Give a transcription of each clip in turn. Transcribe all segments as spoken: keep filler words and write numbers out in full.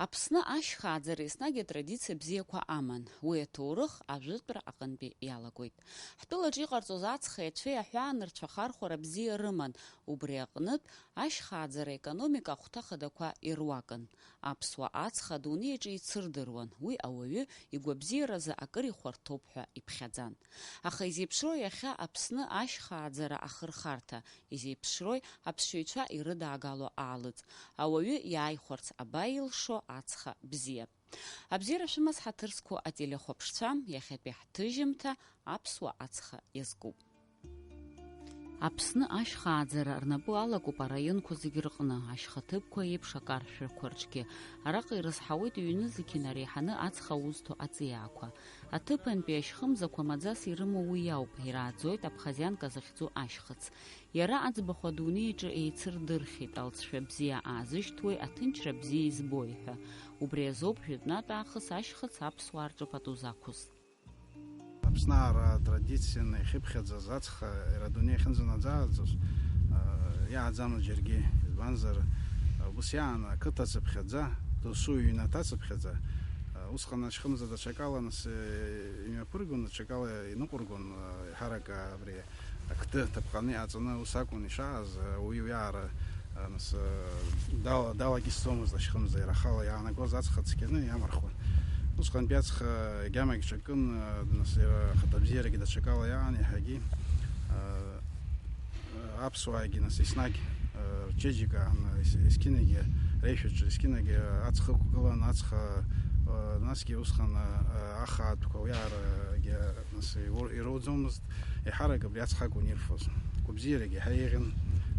Аԥсны ашьхааӡара еснагь атрадициа бзиақәа аман. Уи аҭоурых ажәытәра аҟынтәи иалагоит. Ҳтәылаҿ иҟарҵоз ацха еицәеи аҳәаанырцә ахархәара бзиа рыман, убри аҟнытә, ашьхааӡара аекономика ахәҭа хадақәа ируакын. Аԥсуа ацха адунеи аҿы еицырдыруан, уи ауаҩы игәабзиаразы акыр ихәарҭоуп ҳәа иԥхьаӡан. Аха изеиԥшроу иахьа Аԥсны ашьхааӡара ахырхарҭа, изеиԥшрои аԥсшьаҩцәа ирыдаагало аалыҵ, ауаҩы иааихәарц абаилшо ацха бзиа. Абзиара шәымаз, ҳаҭыр зқәу ателехәаԥшцәа, иахьатәи ҳҭыжьымҭа аԥсуа ацха иазкуп. Аԥсны ашьхааӡара рнапы алакуп араионқәа зегь рҟны, ашьхаҭыԥқәа еиԥш акаршәрақәа рҿгьы. Араҟа ирызҳауеит ҩ-нызқь инареиҳаны ацха узҭо аҵиаақәа. Аҭыԥантәи ашьхымзақәа маӡас ирымоу уи ауп, ирааӡоит Абхазианка захьӡу ашьхыц. Иара аӡбахә адунеи аҿы еицырдырхьеит, алҵшәа бзиа аазышьҭуеи аҭынчра бзиа избои ҳәа. Убри азоуп жәытәнатә аахыс ашьхыц аԥсуаа рҿы пату зақәыз. Аԥсны аара традицианы иахьыԥхьаӡаз ацха иара адунеи ахьынӡанаӡааӡоз, а, иааӡамызт џьаргьы. Избанзар, а, ус иаан ақыҭа цыԥхьаӡа, досу иҩнаҭа цыԥхьаӡа, а, усҟан ашьхымза даҽакала нас, э, имҩаԥыргон, даҽакала иныҟәыргон, а, еиҳарак, а, абри ақды ҭаԥҟаны иҟаҵаны ус акәын ишааз, а, уи уиаара, а, нас, а, дала-, далагьысӡомызт ашьхымза, иара ахала иаанагоз ацха цқьаны иамархуан. Усҟантәи ацха агьамагь ҿакын, а, нас, иара ахаҭабзиарагьы даҽакала иаан, еиҳагьы, а, аԥсуаагьы, нас, еснагь, а, рчеиџьыка аан, ес-, есқьынагьы реишәаҿы, есқьынагьы ацха ықәгылан, ацха, а, насгьы усҟан, а, ахаатәқәа уиаарагьы, нас, иур-, ироуӡомызт, еиҳарак абри ацха акәын ирфоз. Гәабзиарагьы еиҳа еиӷьын,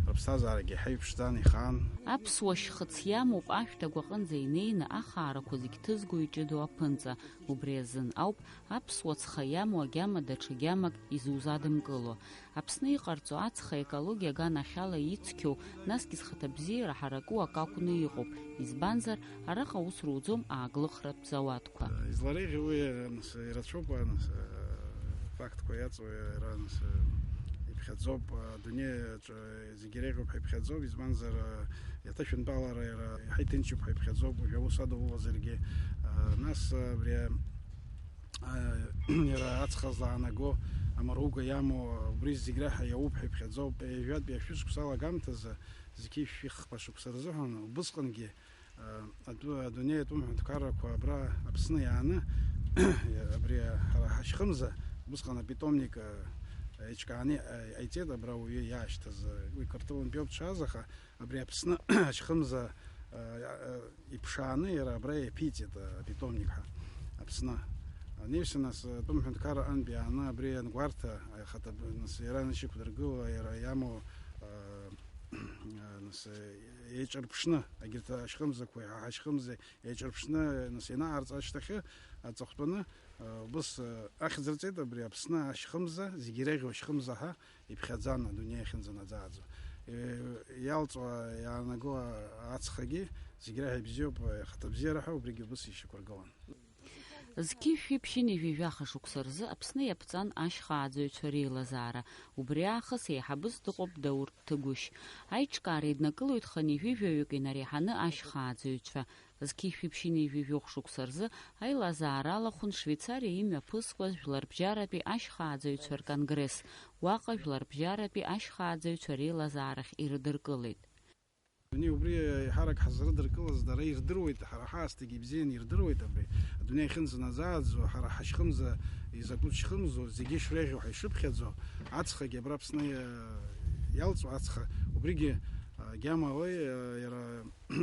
рыԥсҭазаарагьы еиҳа иԥшӡан, ихаан. Аԥсуа шьхыц иамоуп ашәҭ агәаҟынӡа инеины ахаарақәа зегь ҭызго иҷыдоу аԥынҵа, убри азын ауп аԥсуа ҵха иамоу агьама даҽа гьамак изузадымкыло. Аԥсны иҟарҵо ацха аекологиа аганахьала ицқьоу, насгьы зхаҭабзиара ҳараку акы акәны иҟоуп, избанзар, араҟа аус руӡом ааглыхратә зауадқәа. Излареиӷьу уи, нас, ирацәоуп, нас, фактқәа иаҵоу иара, нас, иԥхьаӡоуп, адунеи аҿы зегь иреиӷьуп ҳәа иԥхьаӡоуп, избанзар, иаҭышәынтәалара иара иаҳа иҭынчуп ҳәа иԥхьаӡоуп, уажәы аус адулазаргьы, нас, абри, иара ацха злаанаго амаруга иамоу убри зегь реиҳа иауп ҳәа иԥхьаӡоуп. Ҩажәатәи ашәышықәса алагамҭазы, зқьи шәи хԥа шықәса рзыҳәан, убысҟангьы, а, аду-, адунеи атәым ҳәынҭқаррақәа абра Аԥсны иааны, абри ҳара ҳашьхымза, убысҟан апитомник, а, еиҿкааны, а, иҟаиҵеит абра уаҩы иаашьҭыз, а, уи Қырҭтәылантәи ауп дшааз, аха абри Аԥсны ашьхымза, а, а, иԥшааны иара абра иаԥиҵеит, а, апитомник ҳәа Аԥсны. Анаҩсан, нас, атәым ҳәынҭқарра аҟынтә иааны абри иангәарҭа, аихаҭа-, нас, иара анышьақәдыргыло, иара иамоу, а, нас, еиҿырԥшны, егьырҭ ашьхымзақәеи ҳа ҳашьхымзеи еиҿырԥшны, нас, ианаарҵ ашьҭахьы, аҵыхәтәаны, убыс, ахьӡ рҵеит абри Аԥсны ашьхымза, зегь иреиӷьу ашьхымза ҳәа иԥхьаӡан адунеи ахьынӡанаӡааӡо. Иалҵуа иаанаго ацхагьы зегь реиҳа ибзиоуп, ихаҭабзиара ҳәа убригьы убыс ишьақәыргылан. Зқьи шәи ԥшьынҩажәи жәаха шықәса рзы Аԥсны иаԥҵан ашьхааӡаҩцәа реилазаара. Убри аахыс еиҳабыс дыҟоуп Даур Ҭыгәышь. Аиҿкаара иднакылоит хынҩажәи жәаҩык инареиҳаны ашьхааӡаҩцәа. Зқьи шәи ԥшьынҩажәи жәохә шықәса рзы аилазаара алахәын Швеицариа имҩаԥыскуаз Жәларбжьаратәи ашьхааӡаҩцәа рконгресс. Уаҟа Жәларбжьаратәи ашьхааӡаҩцәа реилазаарахь ирыдыркылеит. Ани убри еиҳарак ҳазрыдыркылаз дара ирдыруеит, ҳара ҳаасҭагьы ибзианы ирдыруеит абри. Адунеи ахьынӡанаӡааӡо, ҳара ҳашьхымза изакәытә шьхымзу, зегьы ишреиӷьу ҳәа ишыԥхьаӡо, ацхагьы абра Аԥсны иа-, иалҵуа ацха, убригьы, а, гьамалеи, а, иара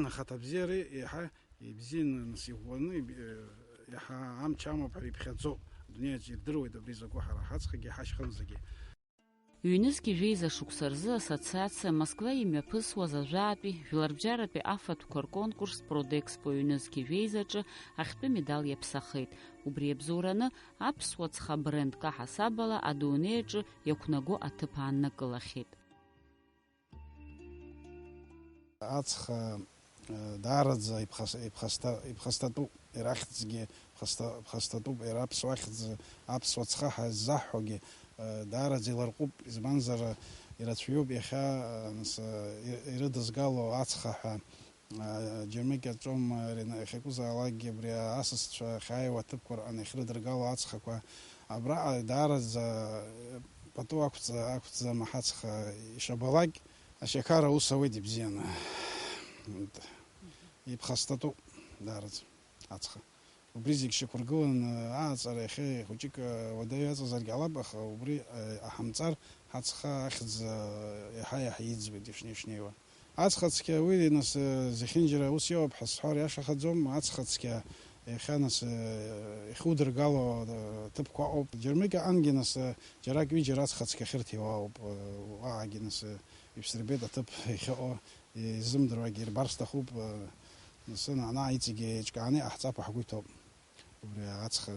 ахаҭабзиареи еиҳа ибзианы нас иӷәӷәаны, иб-, э, иаҳа амч амоуп ҳәа иԥхьаӡоуп. Адунеи аҿы ирдыруеит абри закәу ҳара ҳацхагьы ҳашьхымзагьы. Ҩнызқьи жәеиза шықәса рзы ассоциациа Москва имҩаԥысуаз ажәатәи, жәларбжьаратәи афатәқәа рконкурс Продэкспо ҩнызқьи жәеизаҿы ахьтәы медал иаԥсахеит. Убри иабзоураны аԥсуа ҵха бренд каҳасабала адунеи аҿы иақәнаго аҭыԥ ааннакылахьеит. Ацха, э, даараӡа иԥхас-, иԥхасҭа-, иԥхасҭатәуп, иара ахьӡгьы ԥхасҭа-, ԥхасҭатәуп, иара аԥсуа ахьӡ, аԥсуа ҵха ҳәа ззаҳҳәогьы, э, даараӡа иларҟәып, избанзар, ирацәаҩуп иахьа, э, нас, э, и-, ирыдызгало ацха ҳәа, Аџьармыкьа аҿом, иахьакәызаалакгьы абри асасцәа ахьааиуа аҭыԥқәа рҟны иахьрыдыргало ацхақәа абраҟа даараӡа пату ақәҵа-, ақәҵӡам, ҳацха ишабалак, ашьақар аус ауеит ибзианы. Иԥхасҭатәуп даараӡа ацха. Убри зегь шьақәыргыланы ааҵара иахьа хәыҷык уадаҩ аҵазаргьы ҟалап, аха убри ҟаҳамҵар ҳацха ахьӡ еиҳа-еиҳа иӡбеит ишнеи-шнеиуа. Ацха цқьа уи нас, э, зехьынџьара ус иоуп ҳәа сҳәар иашахаӡом, ацха цқьа иахьа нас, э, ихудыргало, э, ҭыԥқәа ыҟоуп. Џьармыкьа ангьы нас, э, џьарак-ҩыџьара ацха цқьа ахьырҭиуа ыҟоуп, э, уаагьы нас, э, ишәсырбеит аҭыԥ иахьыҟоу, изымдыруагьы ирбар сҭахуп, э, нас, ана-, ана иҵегьы еиҿкааны иҟаҳҵап ҳгәы иҭоуп. Убри ацха,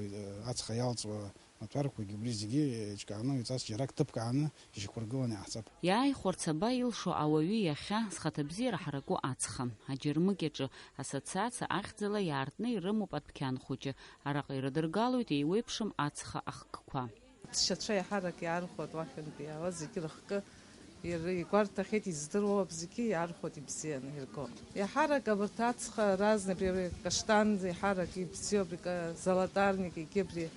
ацха иалҵуа маҭәарқәагьы убри зегьы еиҿкааны, ҩҵас џьарак ҭыԥк ааны ишьақәыргыланы иаҳҵап. Иааихәарц аба илшо ауаҩы иахьа зхаҭабзиара ҳараку ацха. Аџьармыкьаҿы ассоциациа ахьӡала иаартны ирымоуп адәқьан хәыҷы. Араҟа ирыдыргалоит еиуеиԥшым ацха ахкқәа. Ԥсшьацәа еиҳарак иаархәоит уахьынтәи иаауа зегьы рыхкы. Ир-, игәарҭахьеит, издыруа ауп зегьы, иаархәоит ибзианы ирго. Еиҳарак абарҭ ацха разные, абри, абри каштан еиҳарак ибзиоуп, абри ка-, золотарник, егьи абри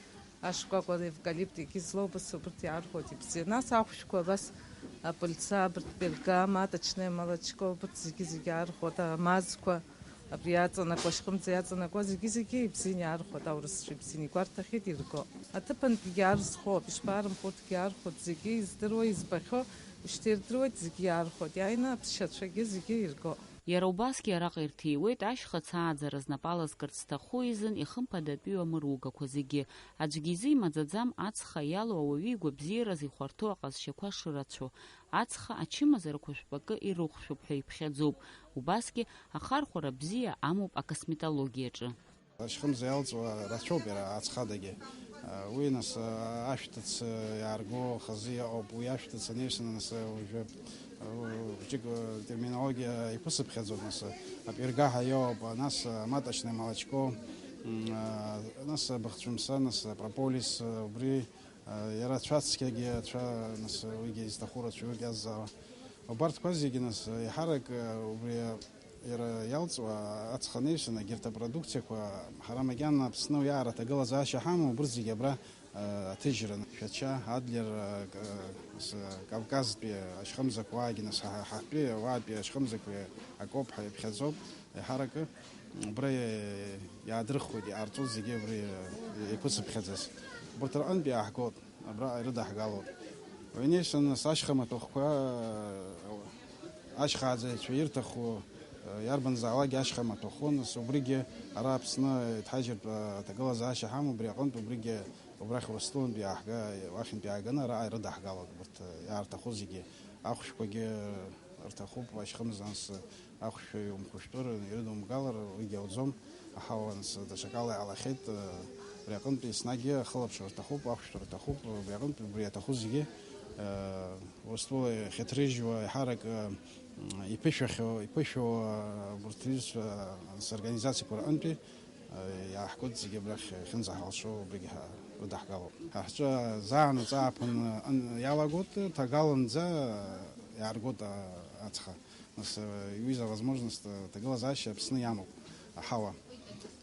ашкәакәа, евкалипт, егьи злоу, убас убарҭ иаархәоит ибзианы. Нас ахәшәқәа абас апыльца, абарҭ бергам, маточное молочко, убарҭ зегьы-зегьы аархәоит, амазқәа. Абри иаҵанакуа, ашьхымза иаҵанакуа, зегьы-зегьы ибзианы иаархәоит, аурысцәа ибзианы игәарҭахьеит ирго. Аҭыԥантәигьы арзхоуп, ишԥарымхәо, урҭгьы иаархәоит, зегьы издыруа, избахьоу, ишьҭирдыруеит, зегьы иаархәоит, иааины аԥсшьацәагьы зегьы ирго. Иара убасгьы араҟа ирҭиуеит, ашьхыц ааӡара знапала зкырц зҭаху изын ихымԥадатәиу амыругақәа зегьы. Аӡәгьы изы имаӡаӡам ацха иалоу ауаҩы игәабзиараз ихәарҭоу аҟазшьақәа шырацәоу. Ацха ачымазарақәа жәпакы ирыхәшәуп ҳәа иԥхьаӡоуп. Убасгьы ахархәара бзиа амоуп акосметологиаҿы. Ашьхымза иалҵуа рацәоуп иара ацхадагьы. Уи нас ашәҭыц иаарго хазы иҟоуп. Уи ашәҭыц анаҩсаны нас уажәы хәыҷык терминологиа иқәысыԥхьаӡоит, нас апиргаҳа иоуп, нас маточное молочко, м, нас абыхцәымса, нас апрополис, убри Иара ацәацқьагьы, ацәа, нас, уигьы изҭаху рацәаҩуп иазҵаауа. Убарҭқәа зегьы, нас, еиҳарак, убри иара иалҵуа ацха анаҩсан, егьырҭ апродукциақәа, ҳара макьана Аԥсны уи аара аҭагылазаашьа ҳамоу, убырҭ зегьы абра, аҭыжьран. Шәача, Адлер, нас, Кавказтәи ашьхымзақәа уаагьы, нас, ҳа-, ҳа-, ҳаҳтәи уаатәи ашьхымзақәа акоуп ҳәа иԥхьаӡоуп. Еиҳаракы убра иаадырхуеит, иҟарҵоз зегьы убра иқәыцыԥхьаӡаз. Убарҭ рҟынтә иааҳгоит, абраҟа ирыдаҳгалоит. Уи анаҩсан, нас, ашьха маҭәахәқәа, ашьхааӡаҩцәа ирҭаху, иарбанзаалакгьы ашьха маҭәахәы, нас, убригьы ара Аԥсны иҭҳажьыртә аҭагылазаашьа ҳамоуп, убри аҟынтә убригьы убрахь Урыстәылантә иааҳга-, уахьынтә иааганы араҟа ирыдаҳгалоит. Убарҭ иаарҭаху зегьы, ахәшәқәагьы рҭахуп, ашьхымзанс Ахәшәаҩ умхәышәтәыр, ирыдумгалар, уигьы ауӡом. Аҳауа анс даҽакала иҟалахьеит, абри аҟынтә еснагь ахылаԥшра рҭахуп, ахәшәтәра рҭахуп, абри аҟынтә убри аҭаху зегьы, Урыстәыла иахьыҭрыжьуа, еиҳарак, иԥышәахьоу, иԥышәоу, урҭ рҩызцәа, анс организациақәа рҟынтәи, иааҳгоит зегьы абрахь иахьынӡаҳалшо, убригьы ҳа-, рыдаҳгалоуп. Ҳа ҳҿы заанаҵ ааԥын ан-, иалагоит, ҭагаланӡа иааргоит, а-, ацха. Нас, э, иҩыза возможность, э, ҭагылазаашьа Аԥсны иамоуп, аҳауа.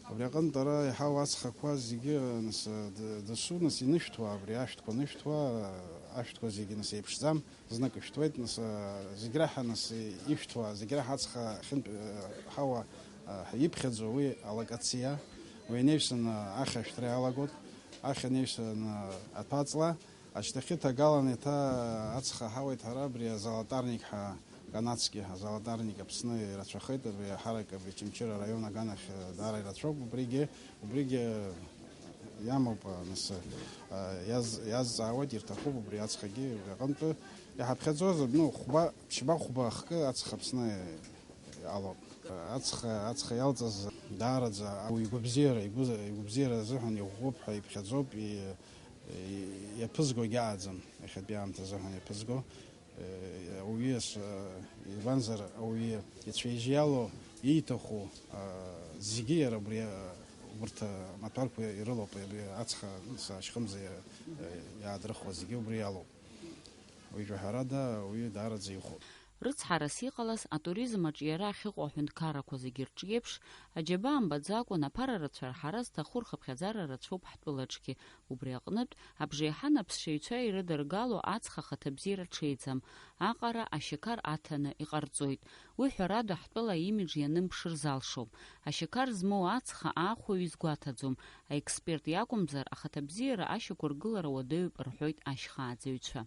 Убри аҟынтә ара иҳауа ацхақәа зегьы, э, нас, э, д-, дасу, нас, инышәҭуа, абри ашәҭқәа анышәҭуа, э, ашәҭқәа зегьы, нас, еиԥшӡам, знык ишәҭуеит, нас, э, зегь раҳа, нас, э, ишәҭуа, зегь раҳа ацха ахьынтә, э, ҳауа, э, иԥхьаӡо уи алокациа, уи анаҩсан, э, ахьа ашәҭра иалагоит, ахьа анаҩсан, э, аҭәаҵла, Ашьҭахьы ҭагалан еиҭа ацха ҳауеит ҳара, абри азолотарник ҳәа канадски, азолотарник Аԥсны ирацәахеит, абри ҳарак абри Очамчыра араион аганахь даара ирацәоуп, убригьы, убригьы иамоуп, нас, иаз-, иазҵаауеит, ирҭахуп убри ацхагьы, убри аҟынтәы иҳаԥхьаӡоз, ну, хәба, ԥшьба-хәба ахкы ацха Аԥсны алоуп. Ацха, ацха иалҵыз даараӡа уи игәабзиара, игәы-, игәабзиара азыҳәан иӷәӷәоуп ҳәа иԥхьаӡоуп, и-, иаԥызго егьааӡам, иахьатәи аамҭазы ҳәа иаԥызго, ауаҩы, избанзар, ауаҩы ицәеижь иалоу, ииҭаху, зегьы иара убри, убарҭ амаҭәарқәа ирылоуп, абри ацха, ашьхымза иаадырхуа зегьы убри иалоуп. Уажәы, ҳәарада, ауаҩы даараӡа ихәоуп. Рыцҳарас иҟалаз, атуризм аҿиара ахьыҟоу аҳәынҭқаррақәа зегьы рҿы еиԥш, аџьабаа мбаӡакәа, аԥара рацәа рҳара зҭаху рхыԥхьаӡара рацәоуп ҳтәылаҿгьы. Убри аҟнытә, абжеиҳан аԥсшьаҩцәа ирыдыргало аҵх ахаҭабзиара ҽеиӡам, аҟара ашьақар аҭаны иҟарҵоит. Уи, ҳәарада, ҳтәыла аимидж ианымԥшыр залшом. Ашьақар змоу ацха аахәаҩ изгәаҭаӡом, аексперт иакәымзар, ахаҭабзиара ашьақәыргылара уадаҩуп рҳәоит ашьхааӡаҩцәа.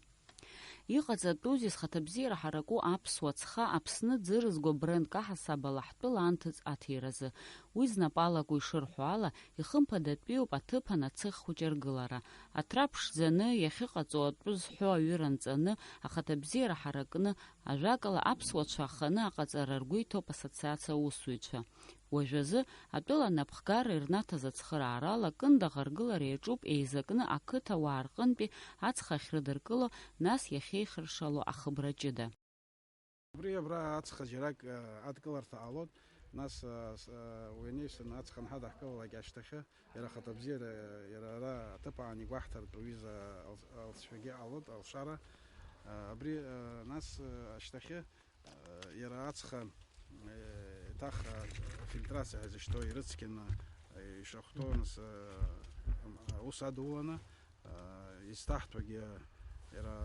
Иҟаҵатәузеи зхаҭабзиара ҳараку аԥсуа ҵха Аԥсны ӡы рызго брендк аҳасабала ҳтәыла анҭыҵ аҭиразы? Уи знапы алаку ишырҳәо ала, ихымԥадатәиуп аҭыԥан ацыххәыҷ аргылара. Аҭра ԥшӡаны, иахьыҟаҵоу атәы зҳәо аҩыра нҵаны, ахаҭабзиара ҳаракны, ажәакала, аԥсуацәа аханы аҟаҵара ргәы иҭоуп ассоциациа аусзуҩцәа. Уажәазы, атәыла анапхгара ирнаҭаз ацхыраарала, Кындыӷ аргылара иаҿуп еизакны ақыҭауаа рҟынтәи ацха ахьрыдыркыло, нас иахьеихыршало ахыбра ҷыда. Убри абра ацха џьарак, а, адкыларҭа ҟалоит, нас, а, с-, а, уи анаҩсан ацха анҳадаҳкылалак ашьҭахьы, иара ахаҭабзиара, иара ара аҭыԥ аан игәаҳҭартә уҩыза ал-, алҵшәагьы ҟалоит, алшара. А, абри, а, нас, а, ашьҭахьы Иара ацха, еиҭах афильтрациа ҳәа изышьҭоу ирыцқьаны ишахәҭоу, нас, аус адуланы, изҭаҳҭәагьы иара,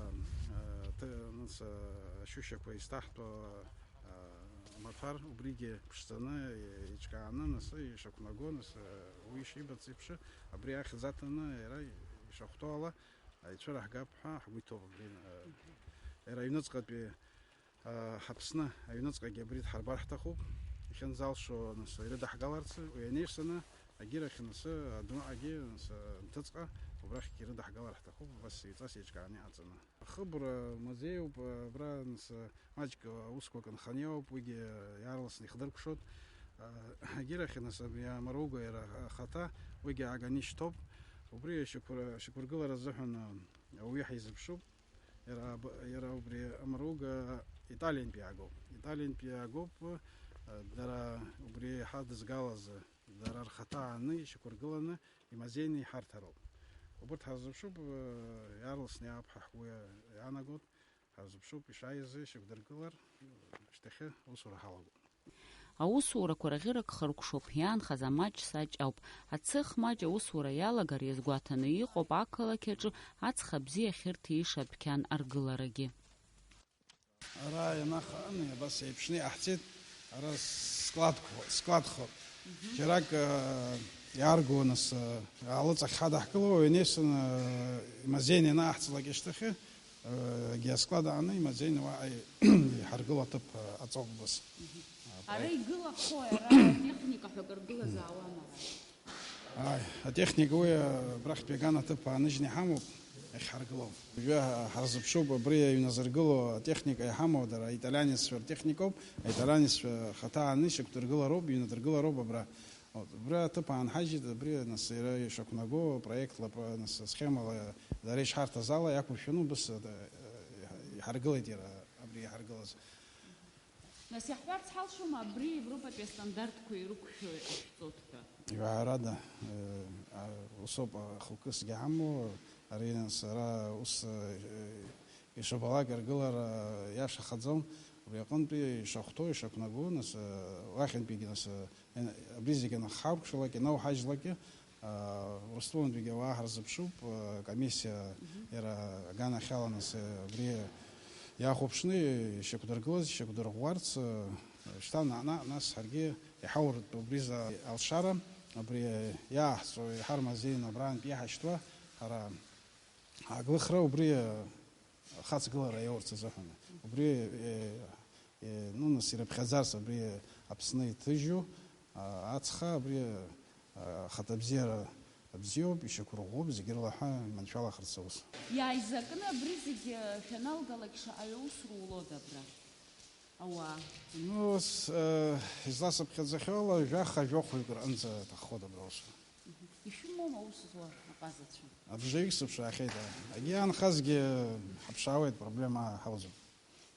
ҭ-, нас, ашәышьақәа изҭаҳҭәо амаҭәар, убригьы ԥшӡаны, еиҿкааны, нас, ишақәнаго, нас, уи ишибац еиԥш, абри ахьӡ аҭаны иара ишахәҭоу ала аицәыраҳгап ҳәа ҳгәы иҭоуп. Абри, иара аҩныҵҟатәи Ҳаԥсны аҩныҵҟагьы абри дҳарбар ҳҭахуп, иахьынӡалшо, нас, ирыдаҳгаларц, уи анаҩсаны, агьырахь, нас, адәныҟагьы, нас, анҭыҵҟа, убрахьгьы ирыдаҳгалар ҳҭахуп, убас сеиҵас еиҿкааны иҟаҵаны. Ахыбра музеиуп, абра, нас, маҷк аусқәак нханы иҟоуп, уигьы иаарласны ихдыркәшоит. Агьырахь, нас, абри амаруга иара ахаҭа, уигьы ааганы ишьҭоуп. Убри ашьақәыр-, ашьақәыргылара азыҳәан ауаҩы ҳаизыԥшуп. Иара аб-, иара убри амруга Италиантәи иаагоуп. Италиантәи иаагоуп, э, дара убри еиҳа дызгалаз, дара рхаҭа ааны ишьақәыргыланы имазеины иҳарҭароуп. Убырҭ ҳазыԥшуп, э, иаарласны иаап ҳәа ҳгәы иаанагоит, ҳазыԥшуп ишааиз ишьақәдыргылар, шьҭахьы аусура ҳалагоит. Аусурақәа рӷьырак хыркәшоуп, иаанхаз амаҷ-саҷ ауп. Ацех маҷ аусура иалагар иазгәаҭаны иҟоуп ақалақь аҿы аҵх абзиа ахьырҭииша адәқьан аргыларагьы. Ара ианахааны абас еиԥшны иҟаҳҵеит, ара складқәа, складхоуп. Џьарак, э, иааргоны с-, алыҵахь ҳадаҳкыло, уи анаҩсан, э, имазеины ианаҳҵлак ишьҭахьы, Егьи асклад ааны имазеины уаҟа иҳаргыло аҭыԥ аҵоуп убас. Ара игылахои, ара атехника ҳәа акыр гылазаауама ара? Ааи, атехника уи абрахьтәи аган аҭыԥ ааныжьны иҳамоуп, иахьҳаргыло. Уажәы ҳарзыԥшуп абри иҩназыргыло атехника иҳамоу, дара аиталианеццәа ртехникоуп, аиталианеццәа хаҭа ааны ишьақәдыргылароуп, иҩнадыргылароуп абра. Вот, убри аҭыԥ аанҳажьит, абри, нас, иара ишақәнаго, проектла, про-, нас, схемала, дара ишҳарҭаз ала иақәыршәаны убыс, э, иҳаргылеит иара, абри иҳаргылаз. Нас иаҳҳәарц ҳалшома, абри Европатәи астандартқәа ирықәшәои ҟашәҵоит ҳәа? Ҩаарада, э, а, усоуп, а, хықәкысгьы ҳамоу, ари, нас, ара ус, э, Ишабалак аргылара иашахаӡом, убри аҟынтәи ишахәҭоу, ишақәнаго, нас, уахьынтәигьы, нас, абри зегьы анахҳаркәшалак, ианауҳажьлакгьы, Урыстәылантәигьы ауаа ҳарзыԥшуп, акомиссиа Мгм. иара аганахьала, нас, абри иахәаԥшны ишьақәдыргылаз, ишьақәдырӷәӷәарц, шьҭа наҟ-наҟ, нас ҳаргьы иҳауртә убри за алшара, абри иааҳҵо, иҳармазеины абрантә иаҳашьҭуа, ҳара Аглыхра убри, э, ахаҵгылара иаурц азыҳәан. Убри, э, э, ну, нас ирыԥхьаӡарц абри Аԥсны иҭыжьу, а, ацха, абри, э, ахаҭабзиара абзиоуп, ишьақәырӷәӷәоуп, зегь рыла ҳәа иманшәалахарц аус. Иааизакны абри зегь, э, шәаналгалак шаҟаҩ аус рулода абра? Ауаа. Ну, с-, э, изласыԥхьаӡахьоу ала, жәаха-жәохәҩык рҟынӡа аҭаххоит абра аус. Мгм. Ишәымоума аус зуа аҟазацәа? Абжаҩык сыԥшаахьеит, а. Егьи аанхазгьы ҳаԥшаауеит, проблема ҳауӡом.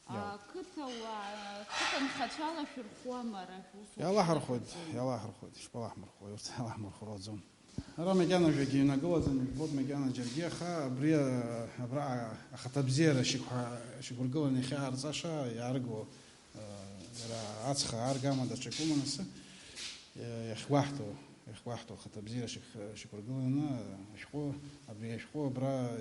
Иа. Ақыҭауаа, қыҭанхацәала шәырхуама ара шәусура? Иалаҳархәоит, шәанаҭахӡом? Иалаҳархәоит, ишԥалаҳмырхуеи, урҭ иалаҳмырхәыр ауӡом. Ара макьанажәагьы иҩнагылаӡам, ижәбоит макьана џьаргьы, аха абри, а, абра ахаҭабзиара шьақәа-, шьақәыргыланы иахьаарҵаша иаарго, а, иара ацха ааргама даҽакума нас, а, иахьгәаҳҭо, иахьгәаҳҭо ахаҭабзиара шьақә-, шьақәыргыланы ашәҟәы, абри ашәҟәы абра, а,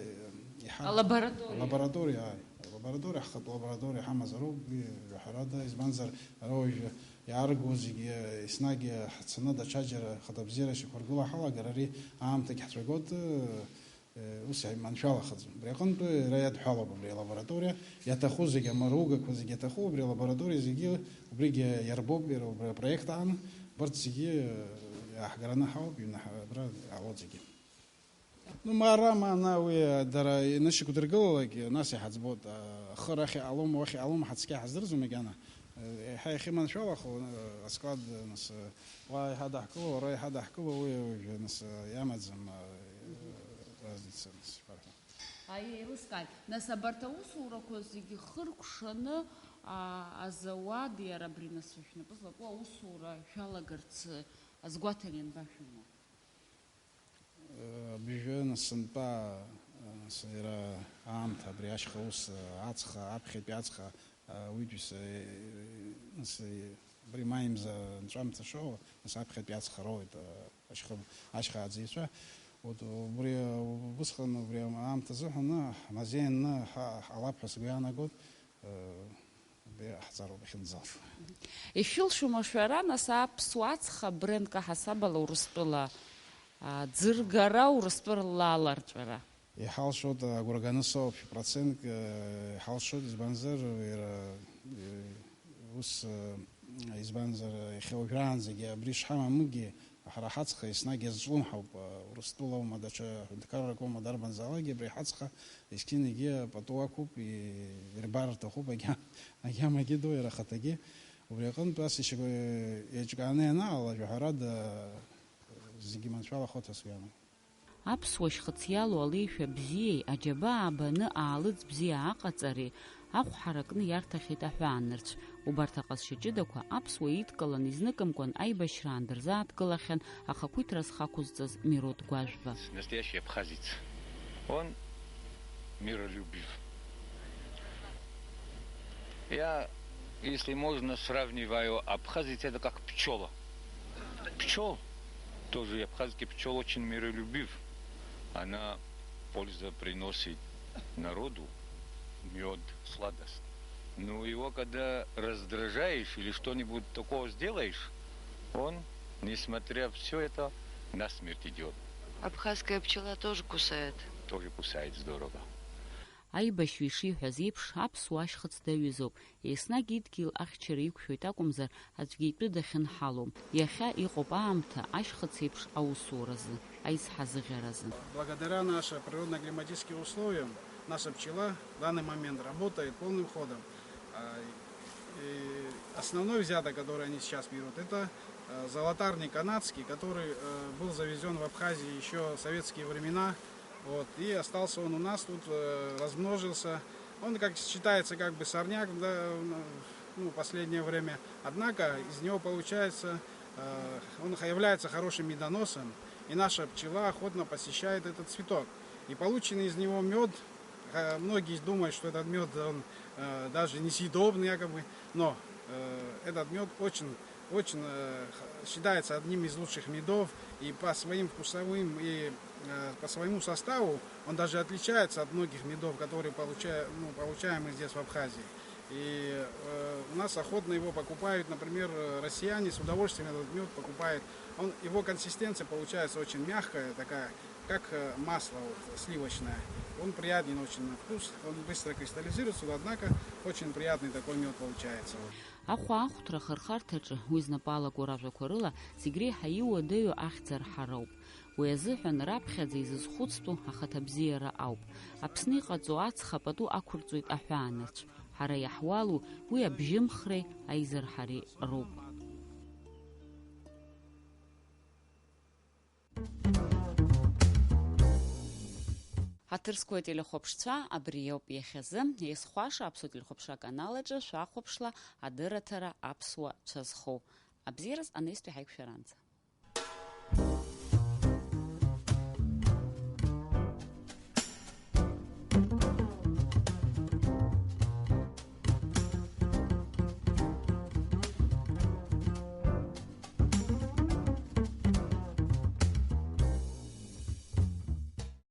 иҳа-, Алабораториа. Алабораториа, ааи. Алабораториа, ҳхатә лабораториа ҳамазароуп, уи ҳәарада, избанзар, ара уажәы иаарго зегьы, еснагь ҳцаны даҽаџьара хада бзиара шьақәыргыла ҳалагар, ари аамҭагь ҳцәагоит, э, ус иаманшәалахаӡом. Убри аҟынтәи иара иадҳәалоуп абри алабораториа, иаҭаху зегьы, амаругақәа зегьы иаҭаху, убри алабораториа зегьы, убригьы иарбоуп, иара убри апроект аан, убарҭ зегьы, э, иааҳгараны ҳауп, иҩнаҳа-, абра иаауеит зегьы. Ну, ма ара, ма ана, уи, дара инышьақәдыргылалак, нас иҳаӡбоит, а, ахы арахь иҟалома, уахь иҟалома, ҳацқьа ҳаздырӡом макьана. Еиҳа иахьыманшәалахо, а, асклад, нас, уа еиҳа даҳкыло, уара еиҳа даҳкыло, уи уажәы, нас, иамаӡам, а, разница, нас, ишԥарҳәо. Аиеи, еилыскааит. Нас абарҭ аусурақәа зегьы хыркәшаны, а, азауад иара абри нас шәнапы злаку аусура шәалагарц азгәаҭара ианбашәымоу? Абжьы насынтәа, ас иара аамҭа, абри ашьха ус, ацха, аԥхьатәи ацха, уаҩытәыҩса, нас, абри маи мза анҵәамҭа шоуа, нас аԥхьатәи ацха роуеит, ашьха, ашьха аӡаҩцәа. Вот, убри, убысҟан, убри аамҭазы ҳәаны, ҳмазеин ҳа-, ҳҟалап ҳәа сгәы иаанагоит. Убри ҟаҳҵароуп иахьынӡалшо. Ишәылшома шәара, нас, аԥсуа ацха брендк аҳасабала Урыстәыла, а, ӡыргара, Урыстәыла аларҵәара? Иҳалшоит, агәра ганы соуп, процентк, э, иҳалшоит, избанзар, иара, э, ус, э, избанзар, иахьа уажәраанӡагьы абри шҳамамгьы, ҳара ҳаҵха еснагь иазҿлымҳауп, Урыстәылоума, даҽа ҳәынҭқаррак аума, дарбанзаалакгьы абри ҳаҵха есқьынагьы пату ақәуп, и-, ирбар рҭахуп, агьа-, агьамагьы ду иара ахаҭагьы. Убри аҟынтә ас ишьақәа-, еиҿкааны ианаала, жәаҳәарада, зегьы маншәалахоит ҳәа сгәы иаанагоит. Аԥсуа шьхыц иалоу алеишәа бзиеи аџьабаа баны аалыҵ бзиа аҟаҵареи ахә ҳаракны иарҭахьеит аҳәаанырцә. Убарҭ аҟазшьа ҷыдақәа аԥсуа идкыланы изныкымкәан аибашьраан дырзааҭгылахьан ахақәиҭра зхақәызҵаз Мирод Гәажәба. Настоящий абхазец. Он миролюбив. Я, если можно, сравниваю, абхазец — это как пчёла. Пчёл, тоже и абхазский пчёл очень миролюбив. Она польза приносит народу, мёд, сладость. Ну, его когда раздражаешь или что-нибудь такого сделаешь, он, несмотря всё это, насмерть идёт. Абхазская пчела тоже кусает. Тоже кусает здорово. Аибашьҩы ишиҳәаз еиԥш, аԥсуа ашьхыц даҩызоуп, еснагь идгьыл ахьчара иқәшәоит акәымзар, аӡәгьы итәы дахьынҳалом. Иахьа иҟоуп аамҭа ашьхыц еиԥш аусуразы, аизҳазыӷьаразы. Благодаря нашим природно-климатическим условиям, наша пчела в данный момент работает полным ходом. А, и основной взяток, который они сейчас берут, это, э, золотарник канадский, который, э, был завезён в Абхазию ещё в советские времена. Вот, и остался он у нас тут, э, размножился. Он как считается как бы сорняк, да, ну, последнее время. Однако из него получается, э, он х-, является хорошим медоносом, и наша пчела охотно посещает этот цветок. И полученный из него мёд, э, многие думают, что этот мёд, он, э, даже несъедобный якобы, но, э, этот мёд очень, очень, э, х-, считается одним из лучших медов, и по своим вкусовым и, э, по своему составу он даже отличается от многих медов, которые получа-, ну, получаемые здесь, в Абхазии. И, э, у нас охотно его покупают, например, э, россияне с удовольствием этот мёд покупают. Он, его консистенция получается очень мягкая, такая, как, э, масло вот, сливочное. Он приятный очень на вкус, он быстро кристаллизируется, но, однако, очень приятный такой мёд получается. Ахәаахәҭра ахырхарҭаҿы уи знапы алаку ражәақәа рыла зегь реиҳа иуадаҩу ахьӡ арҳароуп. Уи азыҳәан раԥхьаӡа изызхәыцтәу ахаҭабзиара ауп. Аԥсны иҟаҵоу аҵх апату ақәырҵоит аҳәаанырцә. Ҳара иаҳуалу уи абжьымхреи аизырҳареи роуп. Ҳаҭыр зқәу ателехәаԥшцәа, абри иоуп иахьазы. Есхәаша аԥсуа телехәаԥшра аканал аҿы шәахәаԥшла адырраҭара Аԥсуа цәа зхоу. Абзиараз анаҩстәи ҳаиқәшәаранӡа.